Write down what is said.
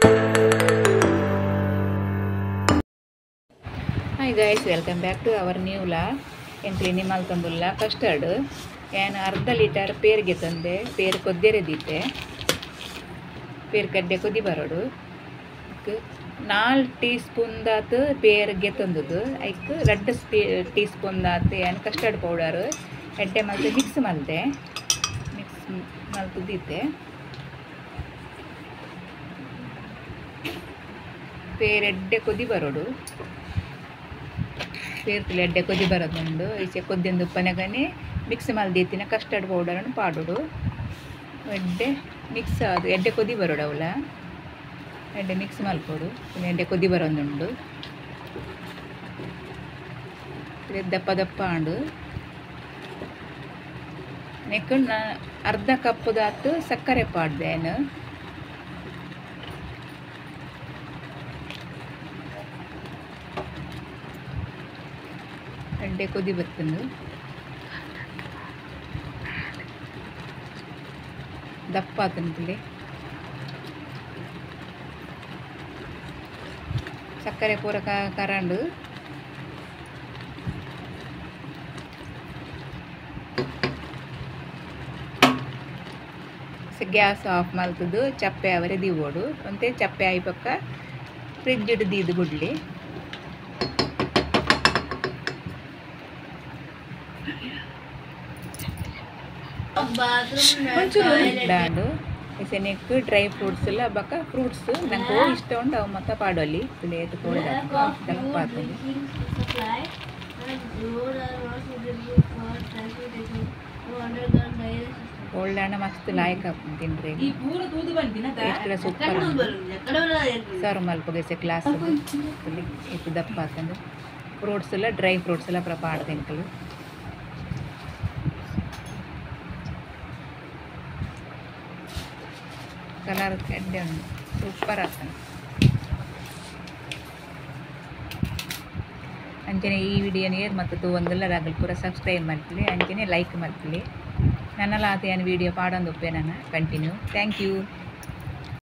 Hi guys, welcome back to our new vlog. ಎಂಕ್ಲಿನಿ ಮಲ್ತೊಂದುಲ್ಲ custard. ಯಾನ್ ಅರ್ಧ litre ಪೇರಿಗೆ ತಂದೆ, ಪೇರು ಕೊದ್ದೆರೆ ದೀತೆ, ಪೇರು ಕಡ್ಡೆ ಕೊದ್ದಿ ಬರೋಡು. 4 ಟೀ ಸ್ಪೂನ್ ದಾತ್ ಪೇರಿಗೆ ತಂದದ್ದು, ಐಕ್ 2 ಟೀ ಸ್ಪೂನ್ ದಾತ್ ಯಾನ್ ಕಸ್ಟರ್ಡ್ ಪೌಡರ್ ಎಡ್ಡೆ ಮಲ್ತು ಮಿಕ್ಸ್ ಮಲ್ತೆ, ಮಿಕ್ಸ್ ಮಲ್ತು ದೀತೆ. ಪೇರು ಎಡ್ಡೆ ಕೊದ್ದಿ ಬರೋಡು, ಪೇರ್ತಲೆ ಎಡ್ಡೆ ಕೊದ್ದಿ ಬರೋದುಂಡು. ಈಚೆ ಕೊದ್ದಿಂದು ಉಪ್ಪನೆಗನೆ ಮಿಕ್ಸ್ ಮಲ್ದಿತ್ತಿನ ಕಸ್ಟರ್ಡ್ ಪೌಡರನ್ನು ಪಾಡೋಡು. ಎಡ್ಡೆ ಮಿಕ್ಸ್ ಅದು ಎಡ್ಡೆ ಕೊದ್ದಿ ಬರೋಡು, ಅವಲ ಎಡ್ಡೆ ಮಿಕ್ಸ್ ಮಲ್ಪೋಡು. ಎಡ್ಡೆ ಕೊದ್ದಿ ಬರೋದುಂಡು, ದಪ್ಪ ದಪ್ಪ ಆಂಡು. ನೆಕ್ ಅರ್ಧ ಕಪ್ಪುದಾತು ಸಕ್ಕರೆ ಪಾಡ್ದೇನು. ಎಡ್ಡೆ ಕೊದಿ ಬತ್ತಂದು ದಪ್ಪ ಆತಂತಲೆ. ಸಕ್ಕರೆ ಪೂರ ಕರಂಡು. ಗ್ಯಾಸ್ ಆಫ್ ಮಲ್ತದ್ದು ಚಪ್ಪೆ ಅವರೆ ದಿವೋಡು. ಅಂತೆ ಚಪ್ಪೆ ಆಯಿ ಪಕ್ಕ ಫ್ರಿಜ್ ದೀದು ಬುಡ್ಲಿ. ನೆಕ್ ಡ್ರೈ ಫ್ರೂಟ್ಸ್ ಎಲ್ಲ ಬಕ್ಕ ಫ್ರೂಟ್ಸ್ ನಂಗೆ ಇಷ್ಟ ಉಂಟು ಅವು ಮತ್ತೆ ಪಾಡೋಲಿ ಪ್ಲೇಟ್ ದಪ್ಪ ಆಗ್ತದೆ. ಕೋಲ್ಡ್ ಹಣ್ಣ ಮಸ್ತ್ ಲಾಯಕ್ ತಿಂದ್ರೆ ಸೂಪರ್. ಸರ್ವ್ ಮಲ್ಪಗೆ ಗ್ಲಾಸ್ ಇತ್ತು ದಪ್ಪ ಹಾಕೊಂಡು ಫ್ರೂಟ್ಸ್ ಎಲ್ಲ ಡ್ರೈ ಫ್ರೂಟ್ಸ್ ಎಲ್ಲ ಪಾಡ ತಿನ್ಕಲು. ಕಲರ್ ಎಡ್ಡೆ ಉಂಟು, ಸೂಪರ್ ಆಗ್ತದೆ. ಅಂಚನೆ ಈ ವಿಡಿಯೋನ ಏರ್ ಮತ್ತು ತೂವಂದೆಲ್ಲ ರಾಗಲ್ ಪೂರ ಸಬ್ಸ್ಕ್ರೈಬ್ ಮಾಡ್ತೀವಿ, ಅಂಚನೆ ಲೈಕ್ ಮಾಡ್ತೀವಿ. ನನ್ನಲ್ಲ ಆತ ಏನು ವಿಡಿಯೋ ಪಾಡೊಂದು ಉಪ್ಪೆ ನನ್ನ ಕಂಟಿನ್ಯೂ. Thank you.